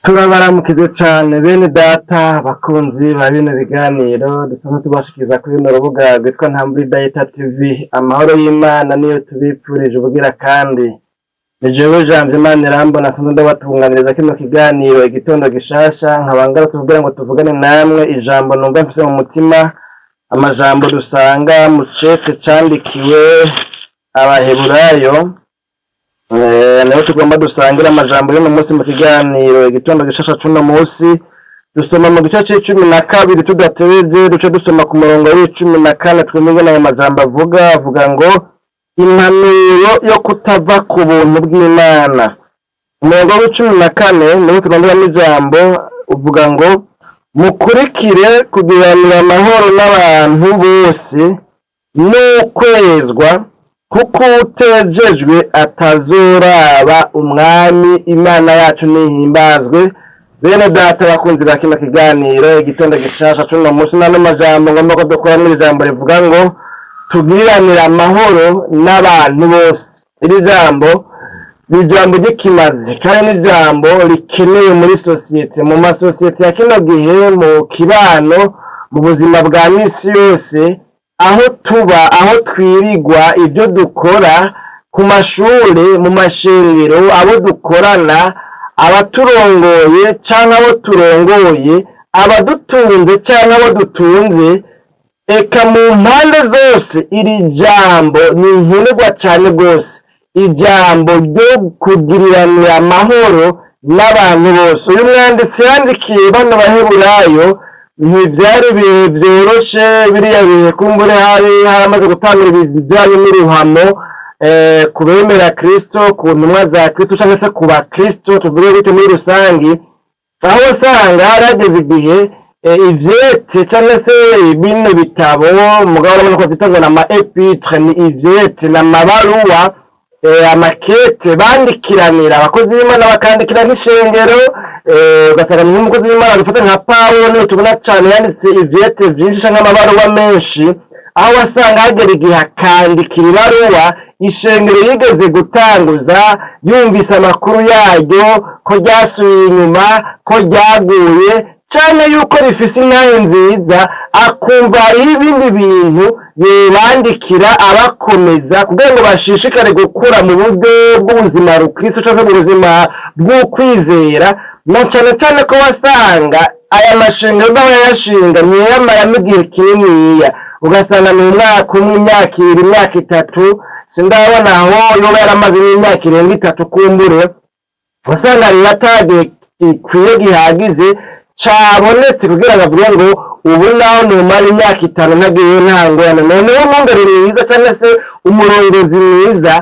Turabaramukije cane bene data, bakunzi ba bino biganiro dusanzwe tubashikiriza kuri runo rubuga rwitwa Ntambwe Data TV. Amahoro y'Imana niyo tubipfurije ubugira kandi ni jewe Janvier Manirambona asanzwe ndabatunganiriza kino kiganiro Igitondo Gishasha, nkaba ngarutse kugira ngo tuvugane namwe ijambo numva mfise mu mutima, amajambo dusanga mu cete candikiwe Abaheburayo. Nayo tugomba dusangire amajambo y'uno munsi mu kiganiro Igitondo Gishasha c'uno munsi. Dusoma mu gice c'12 tudatebeje, duce dusoma ku murongo w'14, twumve ingene ayo majambo avuga ngo: "Impanuro yo kutava ku buntu bw'Imana." Umurongo w'14 niwo turonderamwo ijambo, uvuga ngo: "Mukurikire kugiranira amahoro n'abantu bose n'ukwezwa, kuko uwutejejwe atazoraba Umwami." Imana yacu nihimbazwe. Bene data, bakunzi ba kino kiganiro Igitondo Gishasha c'uno munsi, n'ano majambo ngomba ko dukuramwo ijambo rivuga ngo: "Tugiriranire amahoro n'abantu bose." Iri jambo ni ijambo ry'ikimazi kandi ni ijambo rikenewe muri sosiyete, mu masosiyete ya kino gihe, mu kibano, mu buzima bwa misi yose, aho tuba, aho twirigwa, ibyo dukora, ku mashure, mu mashengero, abo dukorana, abaturongoye canke abo turongoye, abadutunze canke abo dutunze, eka mu mpande zose iri jambo ni nkenerwa cane rwose, ijambo ryo kugiriranira amahoro n'abantu bose. Uyu mwanditsi yandikiye bano Baheburayo, ntivyari ibihe vyoroshe biriya bihe. Kumbure hari haramaze gutangura ibijanye n'uruhamo ku bemera Kristo, ku ntumwa za Kristo, canke se ku bakristo tuvuge gutyo muri rusangi, aho usanga hari hageze igihe ivyete canke se bino bitabo, mugabo urabona ko vyita ngo ni ama épîtres, ni ivyete, ni amabaruwa, amakete bandikiranira abakozi b'Imana, bakandikira n'ishengero. Ugasanga ni nk'umukozi w'Imana dufata nka Pawulo, niwe tubona cane yanditse ivyete vyinshi canke amabaruwa menshi, aho wasanga hagera igihe akandikira ibaruwa ishengero yigeze gutanguza, yumvise amakuru yaryo ko ryasubiye inyuma, ko ryaguye, canke yuko rifise intahe nziza, akumva hariho ibindi bintu yobandikira abakomeza kugira ngo bashishikare gukura mu buryo bw'ubuzima rukristo canke mu buzima bw'ukwizera, na cane cane ko wasanga aya mashengero naho yayashinga ntiyamaramo igihe kininiya, ugasanga ni umwaka umwe, imyaka 2, imyaka 3. Sindabona aho yoba yaramaze n'imyaka irenga 3. Kumbure wasanga rero atagihe gikwiye gihagije cabonetse kugira ngo avuge ngo: "Ubu naho numara imyaka 5 ntagiye, nta ngorane." Noneho umwungere mwiza cyangwa se umurongozi mwiza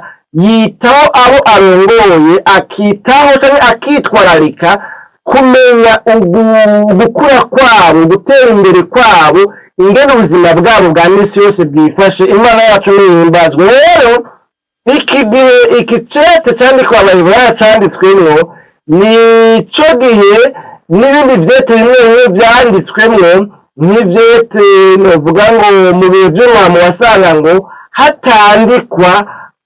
yitaho abo arongoye, akitaho cyangwa akitwararika kumenya gukura kwabo, gutera imbere kwabo, ingene ubuzima bwabo bwa misi yose bwifashe. Imana yacu nihimbazwe. Rero iki gihe iki cete candikwa Abaheburayo canditswemwo, nico gihe n'ibindi vyete bimwe bimwe vyanditswemwo, nk'ivyete novuga ngo mu bihe vy'umwami wasanga ngo hatandikwa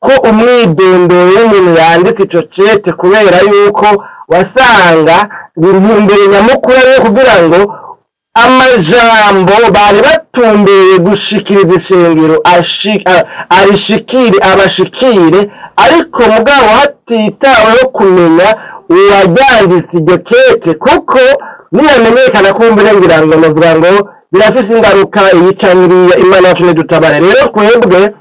ko umwidondoro w'umuntu yanditse ico cete, kubera yuko wasanga intumbero nyamukuru ariyo kugira ngo amajambo bari batumbereye gushikiriza ishengero arishikire, abashikire, ariko mugabo hatitaweho kumenya uwaryanditse iryo kete, kuko niyamenyekana kumbure ngira ngo novuga ngo birafise ingaruka iyi canke iriya. Imana yacu nidutabare. Rero twebwe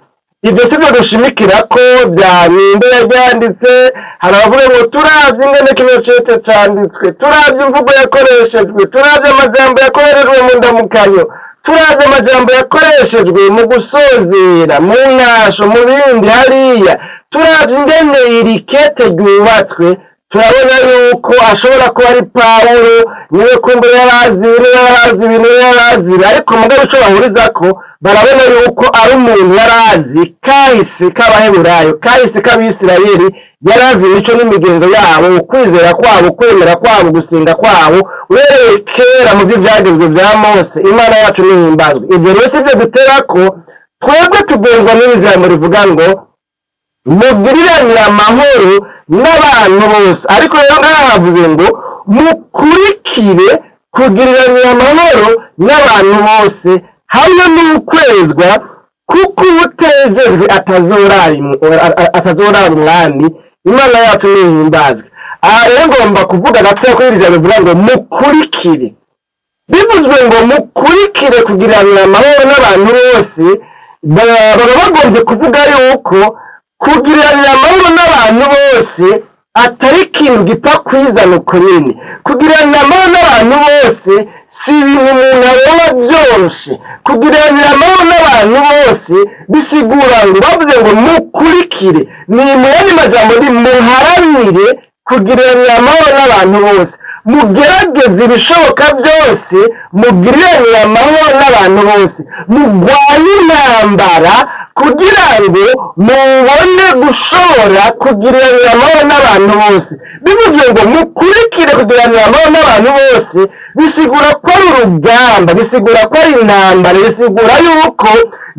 ivyo sivyo dushimikira ko bya ninde yaryanditse. Hari abavuga ngo: "Turavye ingene kino cete canditswe, turavye imvugo yakoreshejwe, turavye amajambo yakoreshejwe mu ndamukanyo, turavye amajambo yakoreshejwe mu gusozera, mu ntasho, mu bindi hariya, turavye ingene iri kete ryubatswe, turabona yuko ashobora kuba ari Pawulo, niwe kumbure yarazi ibi, niwe yarazi ibi, niwe yarazi ibi." Ariko mugabo ico bahurizako, barabona yuko ari umuntu yarazi kahise k'Abaheburayo, kahise k'Abisirayeli, yarazi imico n'imigenzo yabo, ukwizera kwabo, ukwemera kwabo, gusenga kwabo, uhereye kera mu by'ibyagezwe bya Mose. Imana yacu nihimbazwe. Ibyo rero si byo duterako twebwe, tugenzwa n'iri jambo rivuga ngo: "Mugiriranire amahoro n'abantu bose." Ariko rero ngaha havuze ngo Mukurikire kugiriranira amahoro n'abantu bose hamwe n'ukwezwa, kuko uwutejejwe atazorara Umwami. Imana yacu nihimbazwe. Aha rero ngomba kuvuga gato kuri iri jambo bivuga ngo mukurikire. Bivuzwe ngo mukurikire kugiranira amahoro n'abantu bose, baba bagombye kuvuga yuko kugiranira amahoro n'abantu bose atari ikintu gipfa kwizana uko nyene. Kugiranira amahoro n'abantu bose si ibintu umuntu aronka vyoroshe. Kugiranira amahoro n'abantu bose bisigura ngo, bavuze ngo mukurikire, ni mu yandi majambo ni muharanire kugiranira amahoro n'abantu bose, mugerageze ibishoboka byose mugiriranire amahoro n'abantu bose, murwanye intambara kugira ngo mubone gushobora kugiranira amahoro n'abantu bose. Bivuze ngo mukurikire kugiranira amahoro n'abantu bose, bisigura ko ari urugamba, bisigura ko ari intambara, bisigura yuko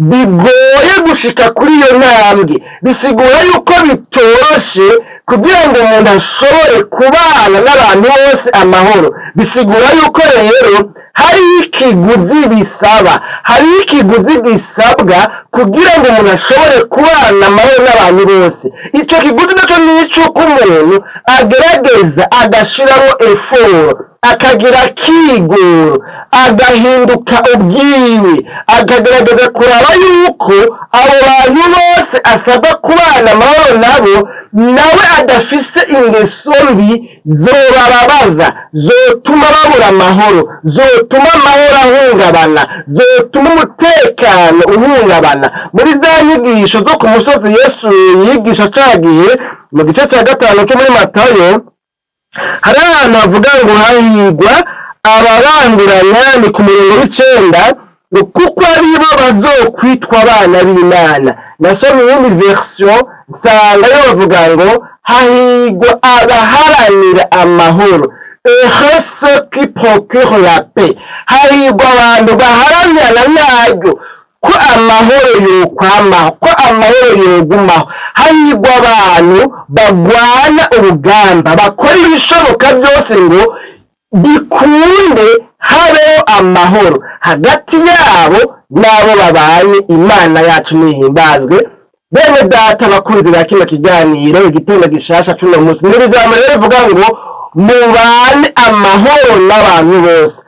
bigoye gushika kuri iyo ntambwe, bisigura yuko bitoroshe kugira ngo umuntu ashobore kubana n'abantu bose amahoro. Bisigura yuko rero hariho ikiguzi bisaba, hariho ikiguzi gisabwa kugira ngo umuntu ashobore kubana amahoro n'abantu bose. Ico kiguzi naco ni ic'uko umuntu agerageza agashiramo effort, akagira akigoro, agahinduka ubwiwe, akagerageza kuraba yuko abo bantu bose asabwa kubana amahoro nabo, nawe adafise ingeso mbi zobababaza, zotuma babura amahoro, zotuma amahoro ahungabana, zotuma umutekano uhungabana. Muri za nyigisho zo ku musozi Yesu yigisha cagiye mu gice ca 5 co muri Matayo, hari ahantu havuga ngo hahigwa ababanguranya, ni ku murongo w'9, ngo kuko aribo bazokwitwa abana b'Imana. Nasomye iyindi version, nsanga yo bavuga ngo hahigwa abaharanira amahoro, heureux ceux qui procurent la paix. Hahigwa abantu baharanira naryo ko amahoro yokwamaho, ko amahoro yogumaho. Hahigwa abantu bagwana urugamba, bakora ibishoboka byose ngo bikunde habeho amahoro hagati yabo n'abo babanye. Imana yacu nihimbazwe. Bene data bakunzi ba kino kiganiro Igitondo Gishasha c'uno munsi, ni ijambo rero rivuga ngo mubane amahoro n'abantu bose.